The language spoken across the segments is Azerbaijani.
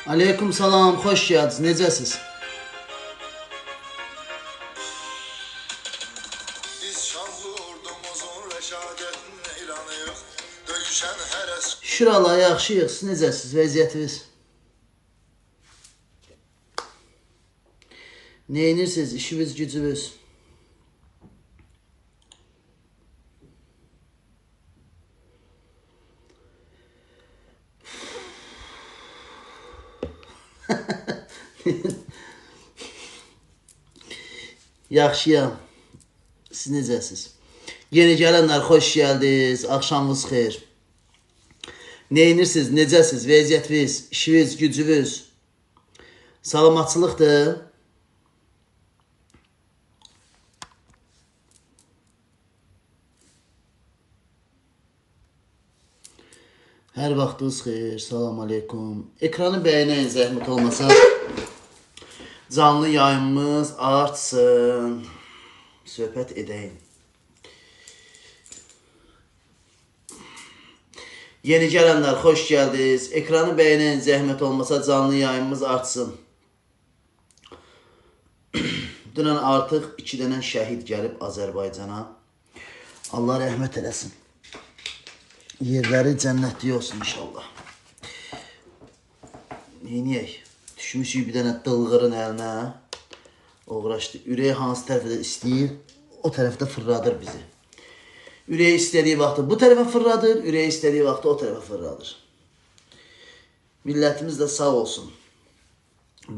Aleyküm salam, xoş gəldiniz. Necəsiz? Şükür Allaha, yaxşıyıq. Siz necəsiz? Vəziyyətiniz? Neyinirsiniz? İşiniz, gücünüz? Yaxşıyam. Siz necəsiz? Yeni gələnlər, xoş gəldiniz. Axşamınız xeyir. Neyinirsiniz? Necəsiz? Vəziyyətiniz, işiniz, gücünüz? Salamatçılıqdır. Hər vaxtınız xeyir. Salam aleykum. Ekranı bəyənəyin, zəhmət olmasa. Canlı yayımımız artsın. Söhbət edəyim. Yeni gələnlər, xoş gəldiniz. Ekranı bəyənəyin, zəhmət olmasa canlı yayımımız artsın. Dünən artıq 2 dənə şəhid gəlib Azərbaycana. Allah rəhmət eləsin. Yerləri cənnətli olsun inşallah. Neyniyək? Düşmüşük bir dənə dılğırın əlinə. Uğraşdı. Ürəyi hansı tərəfdə istəyir, o tərəfdə fırladır bizi. Ürəyi istədiyi vaxtı bu tərəfə fırladır, ürəyi istədiyi vaxtı o tərəfə fırladır. Millətimiz də sağ olsun.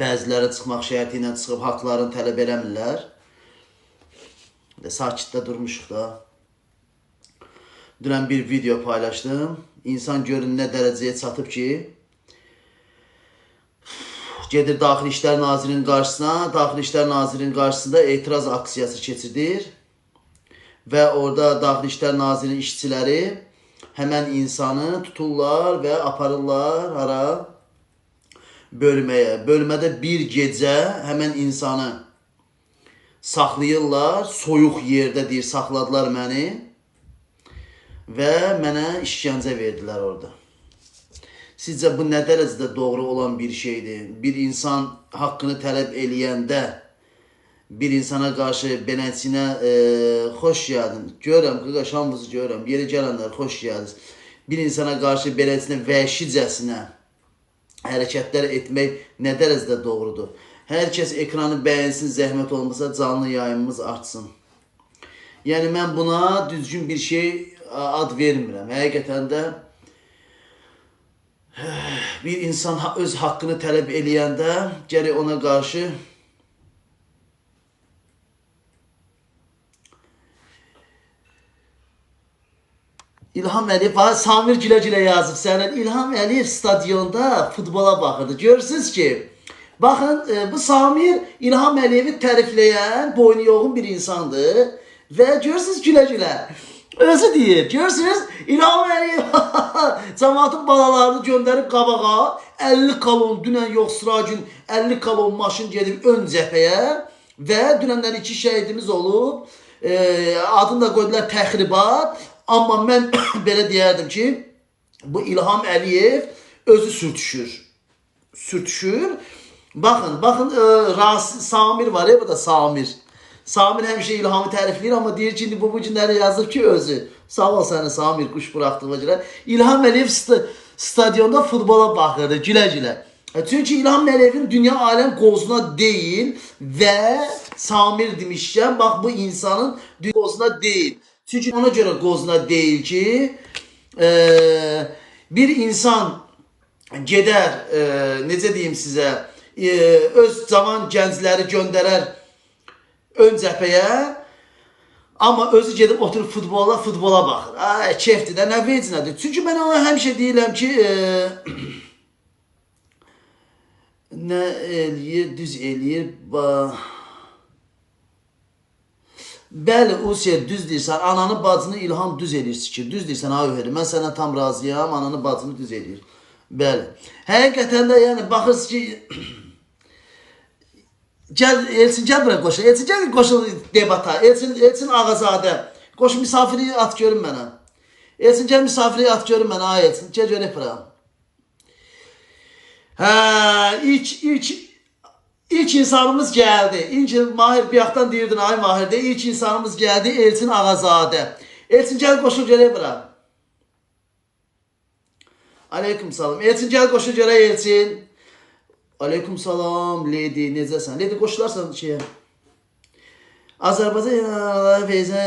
Bəziləri çıxmaq şərti ilə çıxıb haqlarını tələb eləmirlər. Sakitdə durmuşuq da. Dünən bir video paylaşdım. İnsan görün nə dərəcəyə çatıb ki, gedir Daxili İşlər Nazirinin qarşısına, Daxili İşlər Nazirinin qarşısında etiraz aksiyası keçirdir. Və orada Daxili İşlər Nazirinin işçiləri həmən insanı tuturlar və aparırlar hara? Bölməyə. Bölmədə bir gecə həmən insanı saxlayırlar. Soyuq yerdə deyir, saxladılar məni və mənə işgəncə verdilər orada. Sizcə bu nə dərəcədə doğru olan bir şeydir? Bir insan haqqını tələb eləyəndə bir insana qarşı beləsinə xoş gəldin. Görürəm, qaqaş, hamınızı görürəm. Yeni gələnlər, xoş gəldiniz. Bir insana qarşı beləsinə vəhşicəsinə hərəkətlər etmək nə dərəcədə doğrudur? Hər kəs ekranı bəyənsin, zəhmət olmasa canlı yayımımız artsın. Yəni, mən buna düzgün bir şey ad vermirəm. Həqiqətən də bir insan öz haqqını tələb eləyəndə gərək ona qarşı İlham Əliyev, Samir gülə-gülə yazıb sənə. İlham Əliyev stadionda futbola baxırdı. Görürsünüz ki, baxın, bu Samir İlham Əliyevi tərifləyən, boynu yoğun bir insandır və görürsünüz gülə-gülə. Özü deyir, görürsünüz, İlham Əliyev cəmaatın balalarını göndərib qabağa, 50 kolon, dünən yox, sıra gün 50 kolon maşın gedib ön cəbhəyə və dünənlər 2 şəhidimiz olub, adını da qoydular təxribat. Amma mən belə deyərdim ki, bu İlham Əliyev özü sürtüşür. Sürtüşür. Baxın, baxın, Samir var ya, bu da Samir. Samir həmişə İlhamı tərifləyir, amma deyir ki, indi bu günləri yazır ki, özü. Sağ ol sənə Samir, quş buraxdığıma görə. İlham Əliyev stadionda futbola baxırdı, gülə-gülə. Çünki İlham Əliyevin dünya aləm qozuna deyil və Samir demişkən, bax bu insanın qozuna deyil. Çünki ona görə qozuna deyil ki, bir insan gedər, necə deyim sizə, öz cavan gəncləri göndərər ön cəbhəyə, amma özü gedib oturub futbola baxır. Ay, keyfdir də, nə vecinədir. Çünki mən ona həmişə deyirəm ki, nə eləyir, düz eləyir, Bəli, Usiyə, düz deyirsən, ananı bacını İlham düz eləyir, sikir. Düz deyirsən, ay Öheri, mən sənə tam razıyam, ananı bacını düz eləyir. Bəli. Həqiqətən də, yəni, baxırsınız ki, gəl, Elçin, gəl bura qoşul, Elçin, gəl qoşul debata, Elçin, Elçin Ağazadə, qoş misafiri at görün mənə. Elçin, gəl misafiri at görün mənə, ay Elçin, gəl görək bura. Hə, ilk insanımız gəldi. İlk Mahir bir yaxdan deyirdin, ay Mahir de, ilk insanımız gəldi, Elçin Ağazadə. Elçin gəl qoşul görək bura. Aleyküm salam. Elçin gəl qoşul görək Elçin. Aleyküm salam Lady, necəsən? Lady qoşularsan şeyə. Azərbaycan Feyzə,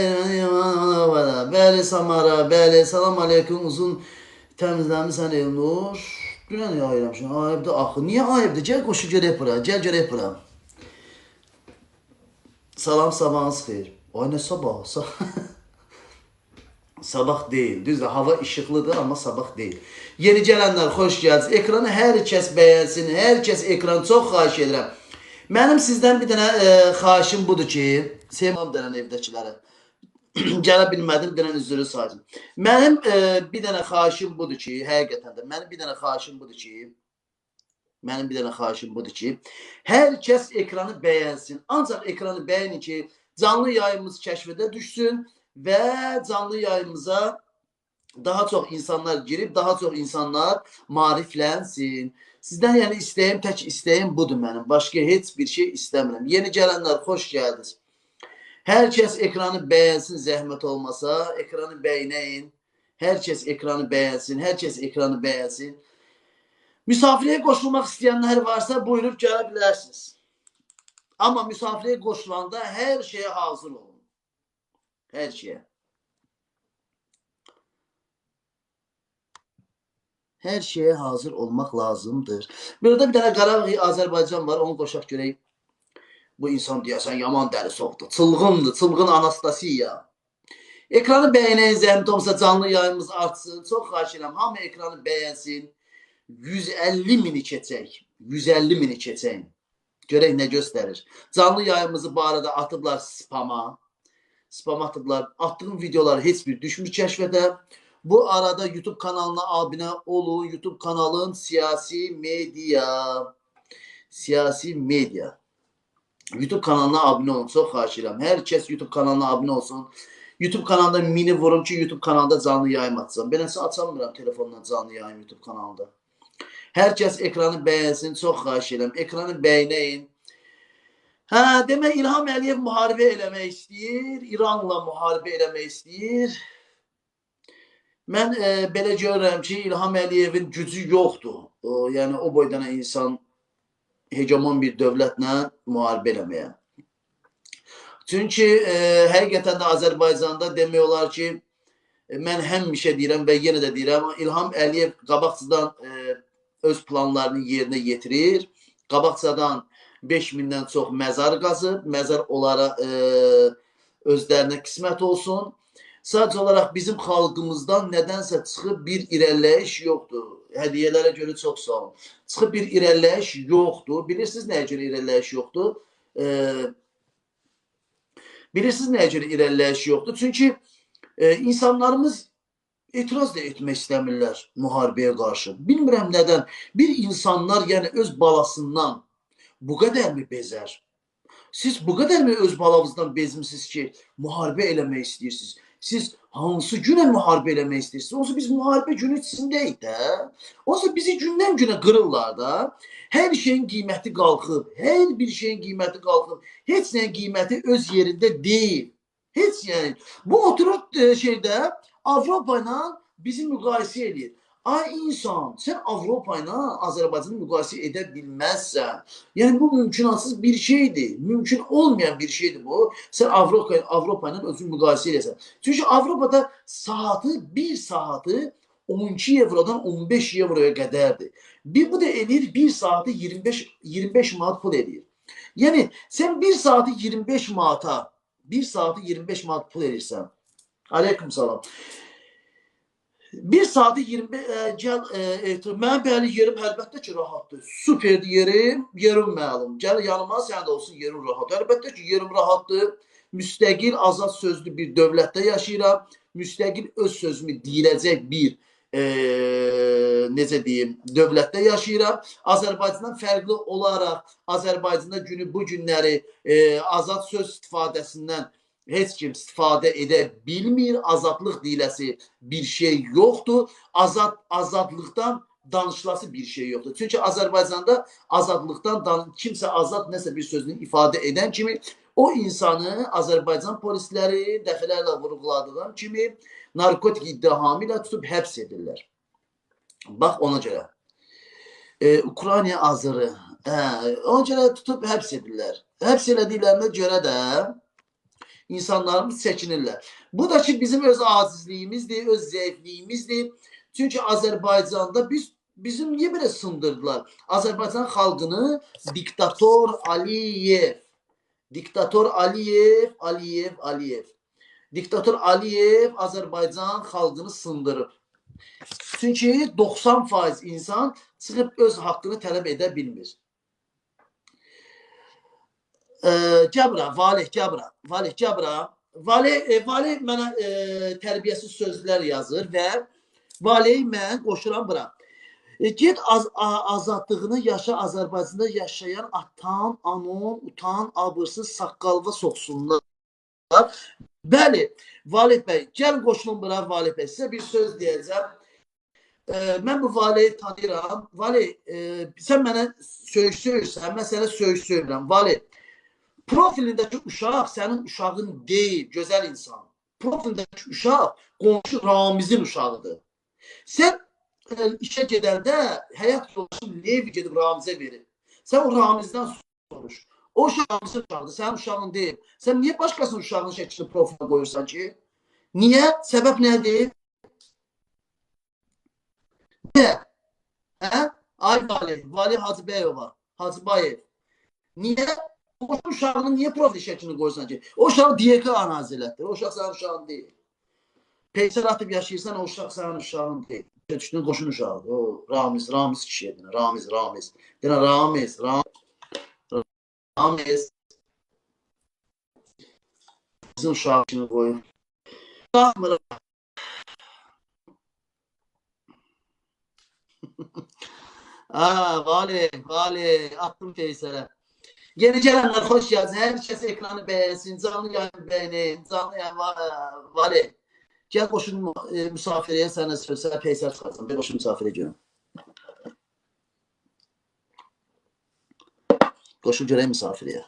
bəli Samara, bəli, salam aleyküm, uzun təmizləmisən Elnur. Dünən niyə ayıramışam? Ayıbdır axı. Niyə ayıbdır? Gəl qoşul görək bura, gəl görək bura. Salam, sabahınız xeyir. Ay nə sabah? Sabah deyil. Düzdür, hava işıqlıdır, amma sabah deyil. Yeni gələnlər, xoş gəldiniz. Ekranı hər kəs bəyənsin, hər kəs ekranı çox xahiş edirəm. Mənim sizdən bir dənə xahişim budur ki, sevmam dənən evdəkilərə. Gələ bilmədim, dənən üzrü sayın. Mənim bir dənə xahişim budur ki, həqiqətən də mənim bir dənə xahişim budur ki, mənim bir dənə xahişim budur ki, hər kəs ekranı bəyənsin. Ancaq ekranı bəyənin ki, canlı yayımız kəşfədə düşsün və canlı yayımıza daha çox insanlar girib, daha çox insanlar maariflənsin. Sizdən yəni istəyim, tək istəyim budur mənim. Başqa heç bir şey istəmirəm. Yeni gələnlər, xoş gəldiniz. Hər kəs ekranı bəyənsin, zəhmət olmasa. Ekranı bəyənəyin. Hər kəs ekranı bəyənsin, hər kəs ekranı bəyənsin. Müsafirəyə qoşulmaq istəyənlər varsa, buyurub gələ bilərsiniz. Amma müsafirəyə qoşulanda hər şeyə hazır olun. Hər şeyə. Hər şeyə hazır olmaq lazımdır. Burada bir dənə Qarabağ Azərbaycan var, onu qoşaq görək. Bu insan deyəsən yaman dəli soxdu. Çılğındır, çılğın Anastasiya. Ekranı bəyənəyin, zəhmət olmasa canlı yayımız artsın. Çox xahiş edirəm, hamı ekranı bəyənsin. 150 mini keçək. 150 mini keçək. Görək nə göstərir. Canlı yayımızı bu arada atıblar spama. Spam atıblar. Attığım videolar heç bir düşmür kəşfədə. Bu arada YouTube kanalına abunə olun. YouTube kanalın Siyasi Media. Siyasi Media. YouTube kanalına abunə olun. Çox xahiş edirəm. Hər kəs YouTube kanalına abunə olsun. YouTube kanalında mini vurum ki, YouTube kanalında canlı yayım açacağım. Beləsə açamıram telefondan canlı yayım YouTube kanalında. Hər kəs ekranı bəyənsin. Çox xahiş edirəm. Ekranı bəyənəyin. Hə, demək İlham Əliyev müharibə eləmək istəyir. İranla müharibə eləmək istəyir. Mən belə görürəm ki, İlham Əliyevin gücü yoxdur. Yəni o boydana insan hegemon bir dövlətlə müharibə eləməyə. Çünki həqiqətən də Azərbaycanda demək olar ki, mən həmişə deyirəm və yenə də deyirəm, İlham Əliyev qabaqcadan öz planlarını yerinə yetirir. Qabaqcadan 5000-dən çox məzar qazıb, məzar onlara özlərinə qismət olsun. Sadəcə olaraq bizim xalqımızdan nədənsə çıxıb bir irəliləyiş yoxdur. Hədiyyələrə görə çox sağ olun. Çıxıb bir irəliləyiş yoxdur. Bilirsiniz nəyə görə irəliləyiş yoxdur? Bilirsiniz nəyə görə irəliləyiş yoxdur? Çünki insanlarımız etiraz da etmək istəmirlər müharibəyə qarşı. Bilmirəm nədən. Bir insanlar yəni öz balasından bu qədərmi bezər? Siz bu qədərmi öz balanızdan bezmisiniz ki, müharibə eləmək istəyirsiniz? Siz hansı günə müharibə eləmək istəyirsiniz? Onsuz biz müharibə günü içindəyik də. Onsuz bizi gündən günə qırırlar da. Hər şeyin qiyməti qalxıb. Hər bir şeyin qiyməti qalxıb. Heç nəyin qiyməti öz yerində deyil. Heç yəni. Bu oturur şeydə Avropa ilə bizi müqayisə eləyir. Ay insan, sən Avropa ilə Azərbaycanı müqayisə edə bilməzsən. Yəni bu mümkünatsız bir şeydir. Mümkün olmayan bir şeydir bu. Sən Avropa ilə özünü müqayisə edəsən. Çünki Avropada saatı, bir saatı 12 avrodan 15 avroya qədərdir. Bir bu da eləyir, bir saatı 25 manat pul eləyir. Yəni sən bir saatı 25 manata, bir saatı 25 manat pul eləyirsən. Aleyküm salam. Bir saatı 25 gəl mənim bəli yerim əlbəttə ki rahatdır. Superdir yerim, yerim məlum. Gəl yanıma sən də olsun yerim rahat. Əlbəttə ki yerim rahatdır. Müstəqil azad sözlü bir dövlətdə yaşayıram. Müstəqil öz sözümü deyiləcək bir necə deyim, dövlətdə yaşayıram. Azərbaycandan fərqli olaraq Azərbaycanda günü bu günləri azad söz istifadəsindən heç kim istifadə edə bilmir. Azadlıq deyiləsi bir şey yoxdur. Azadlıqdan danışılası bir şey yoxdur. Çünki Azərbaycanda azadlıqdan kimsə azad nəsə bir sözünü ifadə edən kimi o insanı Azərbaycan polisləri dəfələrlə vurğuladığım kimi narkotik iddihamı ilə tutub həbs edirlər. Bax ona görə. Ukrayna Azırı. Ona görə tutub həbs edirlər. Həbs elədiklərinə görə də insanlarımız çəkinirlər. Bu da ki bizim öz acizliyimizdir, öz zəifliyimizdir. Çünki Azərbaycanda bizim niyə belə sındırdılar? Azərbaycan xalqını diktator Aliyev, diktator Aliyev, Aliyev, Aliyev. Diktator Aliyev Azərbaycan xalqını sındırıb. Çünki 90% insan çıxıb öz haqqını tələb edə bilmir. Gəl bura, Valeh, gəl bura. Valeh, gəl bura. Valeh mənə tərbiyəsiz sözlər yazır və Valeh mən qoşuram bura. Get azadlığını yaşa, Azərbaycanda yaşayan atan, anon, utan, abırsız, saqqalva soxsunlar. Bəli, Valeh bəy, gəl qoşulun bura Valeh bəy. Sizə bir söz deyəcəm. Mən bu Valehi tanıyıram. Valeh, sən mənə söyüş söyürsən, mən sənə söyüş söymürəm. Valeh, profilindəki uşaq sənin uşağın deyil, gözəl insan. Profilindəki uşaq qonşu Ramizin uşağıdır. Sən işə gedəndə həyat yoldaşın Levi gedib Ramizə verir. Sən o Ramizdən soruş. O uşaq Ramizin uşağıdır, sənin uşağın deyil. Sən niyə başqasının uşağının şəklini profilə qoyursan ki? Niyə? Səbəb nədir? Niyə? Hə? Ay Valeh, Valeh Hacıbəyova, Hacıbayev. Niyə? O uşağının niyə profil şəklini qoyursan ki? O uşağı DK analiz elətdir. O uşaq sənin uşağın deyil. Peysər atıb yaşayırsan, o uşaq sənin uşağın deyil. Düşdüyün qoşun uşağıdır. O Ramiz, Ramiz kişidir. Ramiz, Ramiz. Deyirəm Ramiz, Ramiz. Bizim uşağı kimi qoyun. Baxmıram. Valeh, Valeh. Attım Peysərə. Yeni gələnlər xoş gəldiniz. Hər kəs ekranı bəyənsin, canlı yayını bəyənin, canlı yayın Valeh. Gəl qoşun müsafirəyə, sənə söz, sənə peysər çıxarsan. Bir qoşun müsafirəyə görüm. Qoşun görək müsafirəyə.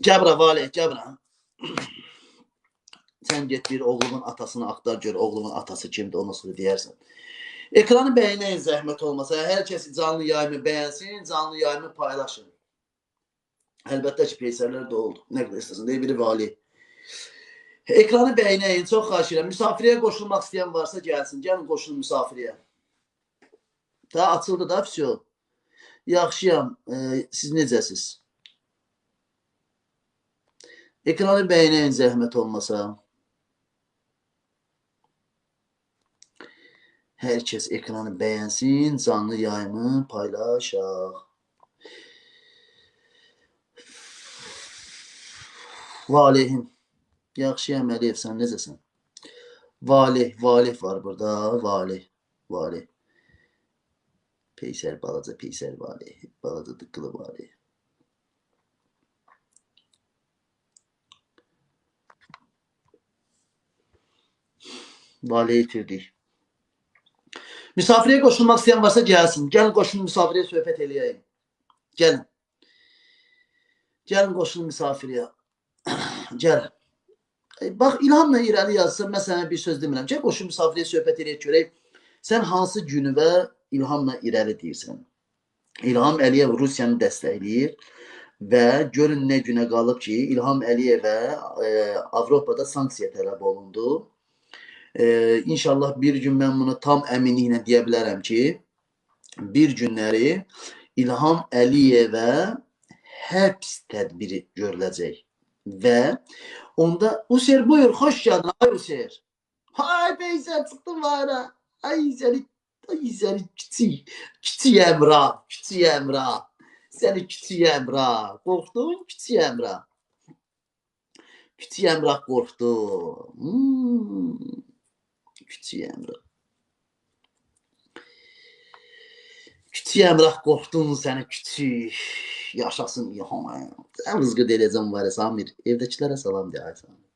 Gəl bura Valeh, gəl bura. Sən get bir oğlumun atasını axtar gör, oğlumun atası kimdir, ondan sonra deyərsən. Ekranı bəyənəyin zəhmət olmasa. Hər kəs canlı yayımı bəyənsin, canlı yayımı paylaşın. Əlbəttə ki, peysərlər də oldu. Nə qədər istəsin, deyir biri Valeh. Ekranı bəyənəyin, çox xahiş edirəm. Müsafirəyə qoşulmaq istəyən varsa gəlsin. Gəlin qoşulun müsafirəyə. Daha açıldı da, vəsiyo. Yaxşıyam. Siz necəsiz? Ekranı bəyənəyin zəhmət olmasa. Hər kəs ekranı bəyənsin, canlı yayımı paylaşaq. Valehim. Yaxşıyam Əliyev, sən necəsən? Valeh, Valeh var burada. Valeh, Valeh. Peysər balaca, peysər Valeh. Balaca dıqqılı Valeh. Valeh'i itirdik. Misafirəyə qoşulmaq istəyən varsa gəlsin. Gəlin qoşulun misafirəyə söhbət eləyəyim. Gəlin. Gəlin qoşulun misafirəyə. Gəl. Bax, İlhamla irəli yazsa, mən sənə bir söz demirəm. Gəl qoşul misafirəyə söhbət eləyək görək. Sən hansı günü və İlhamla irəli deyirsən? İlham Əliyev Rusiyanı dəstəkləyir və görün nə günə qalıb ki, İlham Əliyevə Avropada sanksiya tələb olundu. İnşallah bir gün mən bunu tam əminliklə deyə bilərəm ki, bir günləri İlham Əliyevə həbs tədbiri görüləcək və onda User buyur, xoş gəldin ay User. Ay Peysər çıxdın var ha. Ay səni, ay səni kiçik, kiçik Əmrah, kiçik Əmrah. Səni kiçik Əmrah. Qorxdun kiçik Əmrah. Kiçik Əmrah qorxdu. Küçük Əmrah. Küçük Əmrah qorxdun səni küçük. Yaşasın İlham. Sən vızqıd eləyəcəm var ya Samir. Evdəkilərə salam de ay Samir.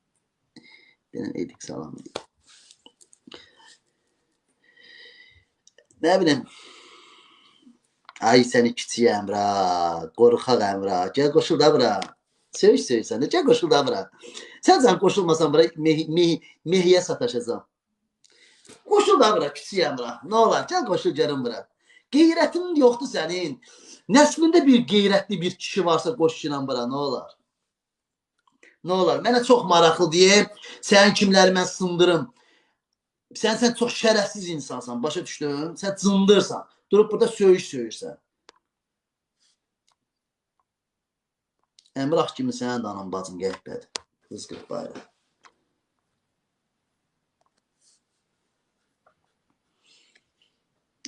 Denən edik salam de. Nə bilim. Ay səni kiçik Əmrah, qorxaq Əmrah. Gəl qoşul da bura. Söyüş söyürsən də, gəl qoşul da bura. Sən can qoşulmasan bura mehiyə sataşacam. Qoşul da bura kiçik Əmrah. Nə olar? Gəl qoşul görüm bura. Qeyrətin yoxdur sənin. Nəslində bir qeyrətli bir kişi varsa qoş ilə bura, nə olar? Nə olar? Mənə çox maraqlı deyə, sənin kimləri mən sındırım. Sən çox şərəfsiz insansan, başa düşdün? Sən cındırsan. Durub burada söyüş söyürsən. Əmrah kimi sənin də anam bacım qəhbədir. Qız qırıq bayraq.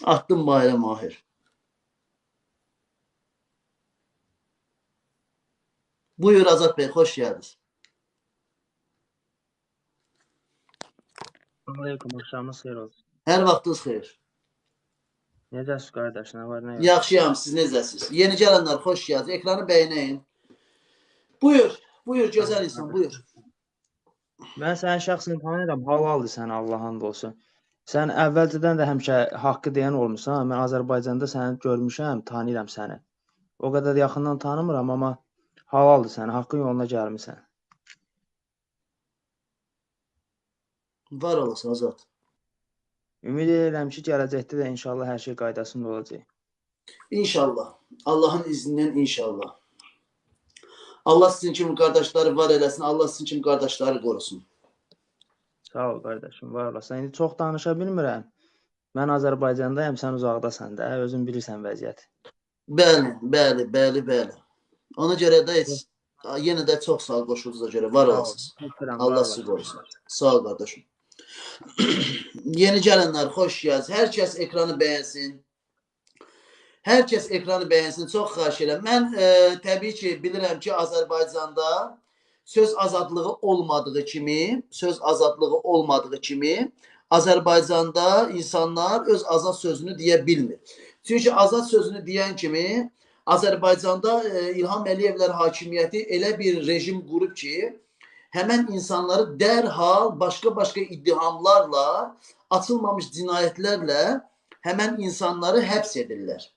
Attım bayrağı Mahir. Buyur Azad Bey, xoş geldiniz. Aleyküm, axşamınız xeyir olsun. Hər vaxtınız xeyir. Necəsiz qardaş, nə var, nə yox? Yaxşıyam, siz necəsiz? Yeni gələnlər xoş gəldiniz. Ekranı bəyənəyin. Buyur, buyur gözəl insan, buyur. Mən səni şəxsən tanıyıram, halaldır sənə, Allah and olsun. Sən əvvəlcədən də həmişə haqqı deyən olmusan. Mən Azərbaycanda səni görmüşəm, tanıyıram səni. O qədər yaxından tanımıram, amma halaldır sənə, haqqın yoluna gəlmisən. Var olasın Azad. Ümid edirəm ki, gələcəkdə də inşallah hər şey qaydasında olacaq. İnşallah. Allahın iznindən inşallah. Allah sizin kimi qardaşları var eləsin. Allah sizin kimi qardaşları qorusun. Sağ ol qardaşım, var olasın. İndi çox danışa bilmirəm. Mən Azərbaycandayam, sən uzaqdasan da, özün bilirsən vəziyyəti. Bəli, bəli, bəli, bəli. Ona görə də heç, yenə də çox sağ ol qoşulduğunuza görə. Var olasınız. Allah sizi qorusun. Sağ ol qardaşım. Yeni gələnlər xoş gəldiniz. Hər kəs ekranı bəyənsin. Hər kəs ekranı bəyənsin. Çox xahiş edirəm. Mən təbii ki, bilirəm ki, Azərbaycanda söz azadlığı olmadığı kimi, Azərbaycanda insanlar öz azad sözünü deyə bilmir. Çünki azad sözünü deyən kimi Azərbaycanda İlham Əliyevlər hakimiyyəti elə bir rejim qurub ki, həmən insanları dərhal başqa-başqa iddihamlarla, açılmamış cinayətlərlə həmən insanları həbs edirlər.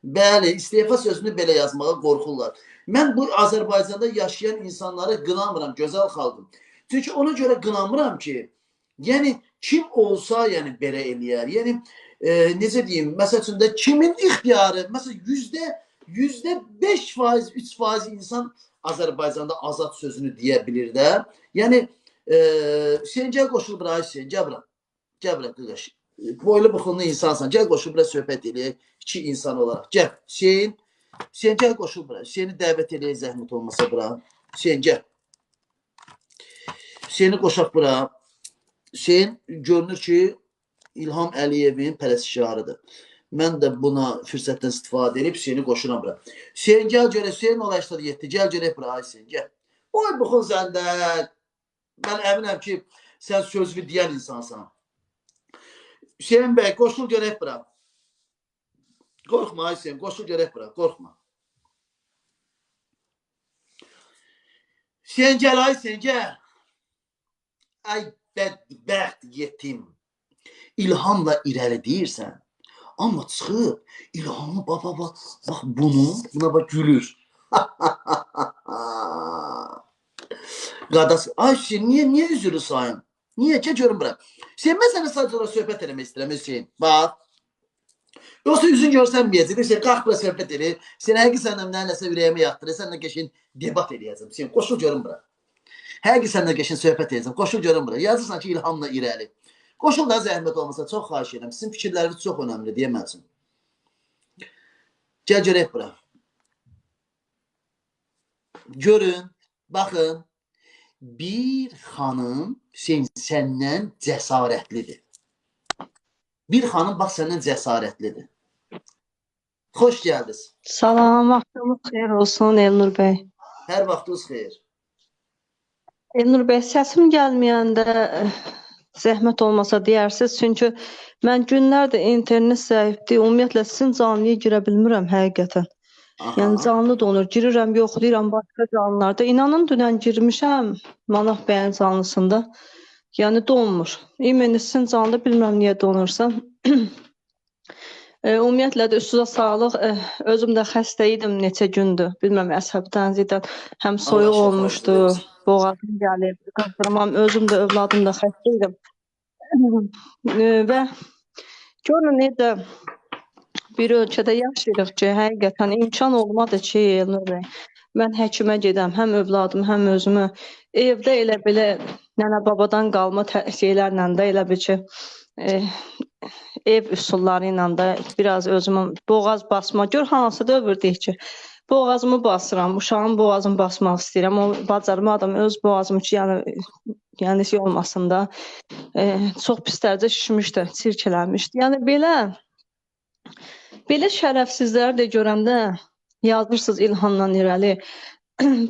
Bəli, istefa sözünü belə yazmağa qorxurlar. Mən bu Azərbaycanda yaşayan insanları qınamıram, gözəl xalqım. Çünki ona görə qınamıram ki, yəni kim olsa yəni belə eləyər. Yəni necə deyim, məsəl üçün də kimin ixtiyarı, məsələn %5, 3% insan Azərbaycanda azad sözünü deyə bilir də. Yəni Hüseyn gəl qoşul bura, Hüseyn, gəl bura. Gəl bura qardaş. Boylu buxunlu insansan. Gəl qoşul bura söhbət eləyək iki insan olaraq. Gəl Hüseyn. Hüseyn gəl qoşul bura. Hüseyni dəvət eləyək zəhmət olmasa bura. Hüseyn gəl. Hüseyni qoşaq bura. Hüseyn görünür ki İlham Əliyevin pərəstişkarıdır. Mən də buna fürsətdən istifadə edib Hüseyni qoşuram bura. Hüseyn gəl görək. Hüseyin olayışları yetdi. Gəl görək bura ay Hüseyn gəl. Oy buxun səndə. Mən əminəm ki sən sözünü deyən insansan. Hüseyn bəy qoşul görək bura. Qorxma ay Hüseyn, qoşul görək bura, qorxma. Hüseyn gəl ay Hüseyn gəl. Ay bədbəxt yetim. İlhamla irəli deyirsən. Amma çıxıb İlhamı bax bax bax bax buna bax gülür. Qardaş, ay Hüseyn niyə üzülür sayın? Niyə? Gəl görüm bura. Hüseyn, mən sənə sadəcə olaraq söhbət eləmək istəyirəm Hüseyn. Bax. Yoxsa üzün görsənməyəcək. Hüseyn, qalx bura söhbət elə. Hüseyn, həqiqi səndən nəsə ürəyimə yatdır. Səninlə qəşəng debat eləyəcəm. Hüseyn, qoşul görüm bura. Həqiqi səninlə qəşəng söhbət eləyəcəm. Qoşul görüm bura. Yazırsan ki, İlhamla irəli. Qoşul da zəhmət olmasa çox xahiş edirəm. Sizin fikirləriniz çox önəmli deyə mən üçün. Gəl görək bura. Görün, baxın. Bir xanım Hüseyn səndən cəsarətlidir. Bir xanım bax səndən cəsarətlidir. Xoş gəldiniz. Salam, vaxtınız xeyir olsun Elnur bəy. Hər vaxtınız xeyir. Elnur bəy, səsim gəlməyəndə zəhmət olmasa deyərsiniz. Çünki mən günlərdir internet zəifdir. Ümumiyyətlə sizin canlıya girə bilmirəm həqiqətən. Aha. Yəni canlı donur. Girirəm, yoxlayıram başqa canlılarda. İnanın dünən girmişəm Manaf bəyin canlısında. Yəni donmur. İmeni sizin canlıda bilmirəm niyə donursa. Ümumiyyətlə də üstünüzə sağlıq. Özüm də xəstə idim neçə gündür. Bilmirəm, əsəbdən, zidən həm soyuq olmuşdu, boğazım gəlib, qızdırmam, özüm də, övladım da xəstə idim. Və görün necə bir ölkədə yaşayırıq ki, həqiqətən imkan olmadı ki, Elnur bəy, mən həkimə gedəm, həm övladım, həm özümü. Evdə elə belə nənə-babadan qalma şeylərlə də elə bir ki, ev üsulları ilə də biraz özümü boğaz basma. Gör hansı dövr deyik ki, boğazımı basıram, uşağın boğazını basmaq istəyirəm. O bacarmadım öz boğazımı ki, yəni şey olmasın da. Çox pis dərəcə şişmişdi, çirkələnmişdi. Yəni belə şərəfsizləri də görəndə yazırsınız İlhamdan irəli.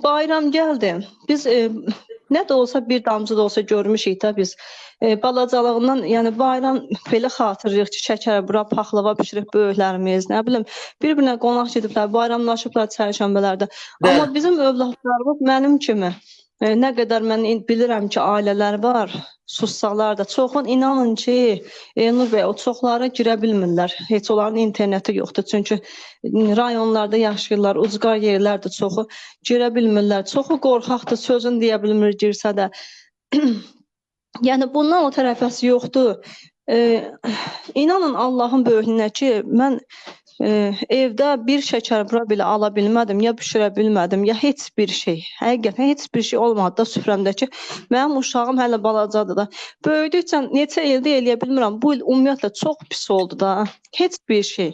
Bayram gəldi. Biz nə də olsa bir damcı da olsa görmüşük də biz. Balacalığından, yəni bayram belə xatırlayırıq ki, şəkər, bura paxlava bişirib böyüklərimiz, nə bilim, bir-birinə qonaq gediblər, bayramlaşıblar çərşənbələrdə. Amma bizim övladlarımız mənim kimi, nə qədər mən bilirəm ki, ailələr var, sussalar da, çoxun inanın ki, Elnur bəy, o çoxlara girə bilmirlər. Heç onların interneti yoxdur. Çünki rayonlarda yaşayırlar, ucqar yerlərdir çoxu, girə bilmirlər. Çoxu qorxaqdır, sözünü deyə bilmir girsə də. Yəni bundan o tərəfəsi yoxdur. İnanın Allahın böyüklüyünə ki, mən evdə bir şəkər bura belə ala bilmədim, ya bişirə bilmədim, ya heç bir şey. Həqiqətən heç bir şey olmadı da süfrəmdəki. Mənim uşağım hələ balacadır da. Böyüdükcə neçə ildə eləyə bilmirəm. Bu il ümumiyyətlə çox pis oldu da. Heç bir şey.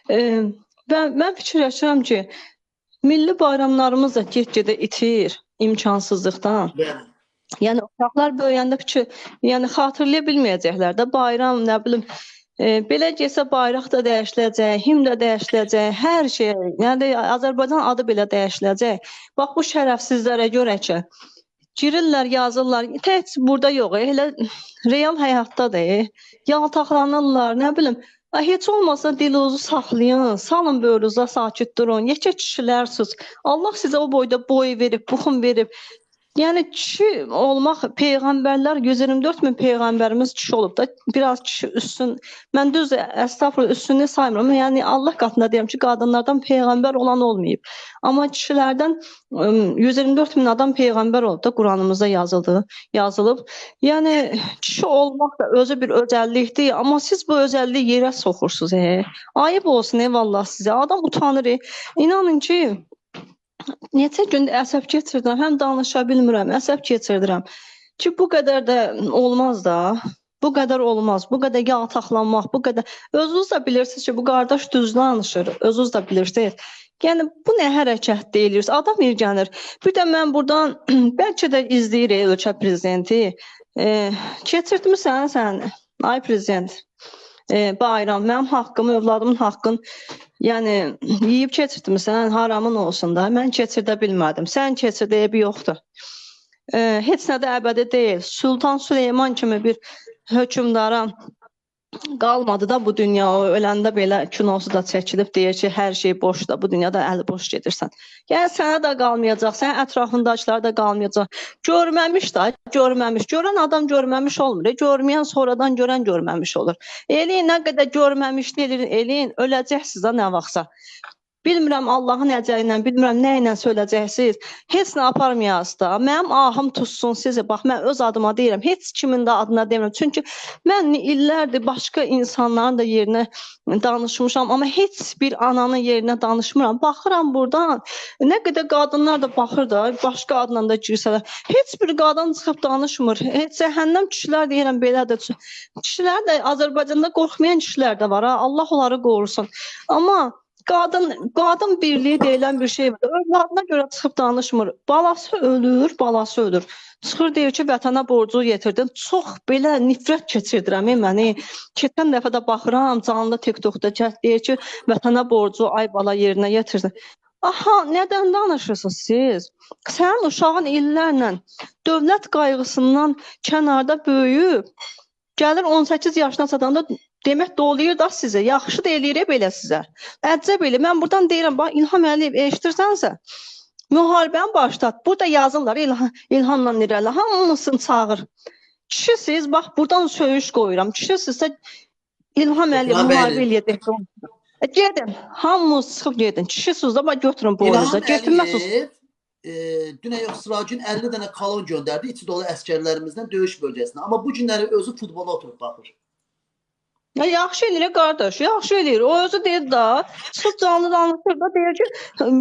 Və mən fikirləşirəm ki, milli bayramlarımız da get-gedə itir imkansızlıqdan. Yəni uşaqlar böyüyəndə ki, yəni xatırlaya bilməyəcəklər də bayram, nə bilim, belə getsə bayraq da dəyişiləcək, himn də dəyişiləcək, hər şey, yəni Azərbaycan adı belə dəyişiləcək. Bax bu şərəfsizlərə görə ki, girirlər, yazırlar, tək burada yox, elə real həyatda da, yaltaqlanırlar, nə bilim, heç olmasa dilinizi saxlayın, salın böyrünüzə, sakit durun, yekə kişilərsiz. Allah sizə o boyda boy verib, buxun verib. Yəni kişi olmaq, peyğəmbərlər, 124 min peyğəmbərimiz kişi olub da, biraz kişi üstün, mən düz əstəğfurullah üstünlüyü saymıram, yəni Allah qatında deyirəm ki, qadınlardan peyğəmbər olan olmayıb. Amma kişilərdən 124 min adam peyğəmbər olub da, Quranımızda yazılıb. Yəni kişi olmaq da özü bir özəllikdir, amma siz bu özəlliyi yerə soxursunuz. Ayıb olsun, eyvallah sizə, adam utanır. İnanın ki, neçə gündür əsəb keçirdirəm, həm danışa bilmirəm, əsəb keçirdirəm ki, bu qədər də olmaz da, bu qədər olmaz, bu qədər yaltaqlanmaq, bu qədər... Özünüz də bilirsiniz ki, bu qardaş düz danışır, özünüz də bilirsiniz. Yəni, bu nə hərəkət deyilir, adam irgənir. Bir də mən buradan, bəlkə də izləyir ölkə prezidenti, keçirdimisən sən, ay prezident, bayram, mənim haqqımı, övladımın haqqını, yəni yeyib keçirdimisən, haramın olsun da, mən keçirdə bilmədim, sən keçirdə eybi yoxdur. Heç nə də əbədi deyil. Sultan Süleyman kimi bir hökmdara qalmadı da bu dünya, o öləndə belə kinosu da çəkilib, deyir ki, hər şey boşdur, bu dünyada əli boş gedirsən. Yəni sənə də qalmayacaq, sənin ətrafındakılar da qalmayacaq. Görməmiş də, görməmiş. Görən adam görməmiş olmur, görməyən sonradan görən görməmiş olur. Eləyin, nə qədər görməmiş deyir, eləyin, öləcəksiniz də nə vaxtsa. Bilmirəm Allahın əcəli ilə, bilmirəm nə ilə söyləyəcəksiniz. Heç nə aparmayasınız da. Mənim ahım tutsun sizi. Bax, mən öz adıma deyirəm. Heç kimin də adına demirəm. Çünki mən illərdir başqa insanların da yerinə danışmışam. Amma heç bir ananın yerinə danışmıram. Baxıram buradan. Nə qədər qadınlar da baxır da, başqa adla da girsələr. Heç bir qadın çıxıb danışmır. Heç cəhənnəm kişilər deyirəm belədir. Kişilər də Azərbaycanda qorxmayan kişilər də var. Ha? Allah onları qorusun. Amma qadın birliyi deyilən bir şey var. Övladına görə çıxıb danışmır. Balası ölür, balası ölür. Çıxır deyir ki, vətənə borcu yetirdin. Çox belə nifrət keçirdirəm məni. Keçən dəfə də baxıram, canlı TikTokda deyir ki, vətənə borcu ay bala yerinə yetirdin. Aha, nədən danışırsınız siz? Sənin uşağın illərlə dövlət qayğısından kənarda böyüyüb, gəlir 18 yaşına çatanda demək dolayır da sizə, yaxşı da eləyir belə sizə. Əcəb elə, mən buradan deyirəm, bax İlham Əliyev eşidirsənsə, müharibəni başlat. Burada yazırlar İlhamla irəli, hamısını çağır. Kişisiz, bax buradan söyüş qoyuram. Kişisizsə İlham Əliyev İlham müharibə Əliyev. eləyəcək. Gedin, hamınız çıxıb gedin. Kişisiniz amma götürün boynunuza. İlham Götürməzsiniz. Əliyev dünən yox, sıra gün 50 dənə kolon göndərdi içi dolu əsgərlərimizdən döyüş bölgəsinə. Amma bu günləri özü futbola oturub baxır. Ya yaxşı eləyir qardaş, yaxşı eləyir. O özü deyir da, çıxıb canlı danışır da deyir ki,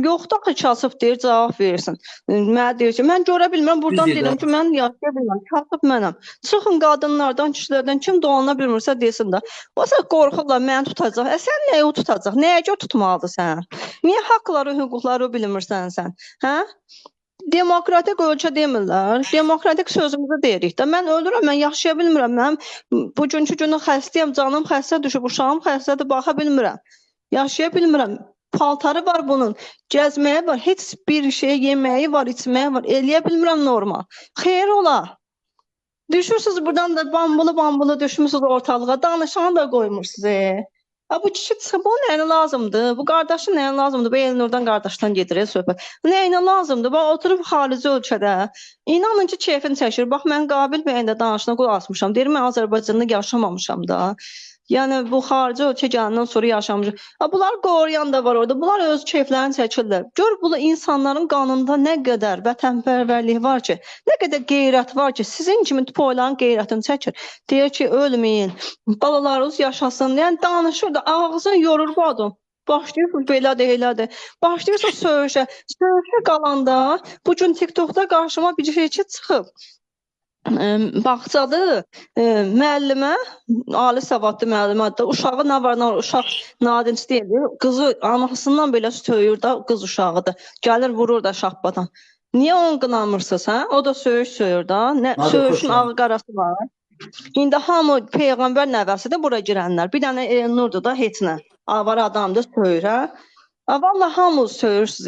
yoxdur axı kasıb deyir, cavab versin. Mənə deyir ki, mən görə bilmirəm, Düz burdan deyir deyirəm də. ki, mən yaşaya bilmirəm, kasıb mənəm. Çıxın qadınlardan, kişilərdən kim dolana bilmirsə desin də. Oysa qorxurlar, məni tutacaq. Sən nəyə o tutacaq? Nəyə görə tutmalıdır sən? Niyə haqları, hüquqları bilmirsən sən? Hə? Demokratik ölkə demirlər. Demokratik sözümüzü deyirik də. Mən ölürəm, mən yaşaya bilmirəm. Mənim bugünkü günü xəstəyəm, canım xəstə düşüb, uşağım xəstədir, baxa bilmirəm. Yaşaya bilmirəm. Paltarı var bunun, gəzməyə var, heç bir şey yeməyi var, içməyi var. Eləyə bilmirəm normal. Xeyir ola. Düşürsünüz buradan da bambulu bambulu düşmüsünüz ortalığa, danışanı da qoymursunuz. Ha, bu kişi çıxıb, bu nəyinə lazımdır? Bu qardaşın nəyinə lazımdır? Bu Elnurdan qardaşdan gedir söhbət. Nəyinə lazımdır? Bax, oturub xarici ölkədə. İnanın ki, keyfini çəkir. Bax, mən Qabil bəyin də danışına qulaq asmışam. Deyir, mən Azərbaycanda yaşamamışam da. Yəni, bu xarici ölkə gələndən sonra yaşamışam. Ha, bunlar qoruyan da var orada. Bunlar öz keyflərini çəkirlər. Gör, bu insanların qanında nə qədər vətənpərvərlik var ki, nə qədər qeyrət var ki, sizin kimi tupoyların qeyrətini çəkir. Deyir ki, ölməyin, balalarınız yaşasın. Yəni, danışır da, ağzını yorur bu adam. Başlayırsınız belədir, elədir. Başlayırsınız söyüşə. Söyüşə qalanda, bugün TikTokda qarşıma bir şey ki çıxıb. Bağçadır, müəllimə, ali savadlı müəllimədir. Uşağı nə var, nə var, uşaq nadinc deyil. Qızı anasından belə söyür də, qız uşağıdır. Gəlir vurur da şappadan. Niyə onu qınamırsınız, hə? O da söyüş söyür də. Nə, Nadir söyüşün xoş ağı qarası var. İndi hamı peyğəmbər nəvəsidir bura girənlər. Bir dənə Elnurdur da heç nə. Avara adamdır, söyür, hə? Vallahi hamı söyürsüz.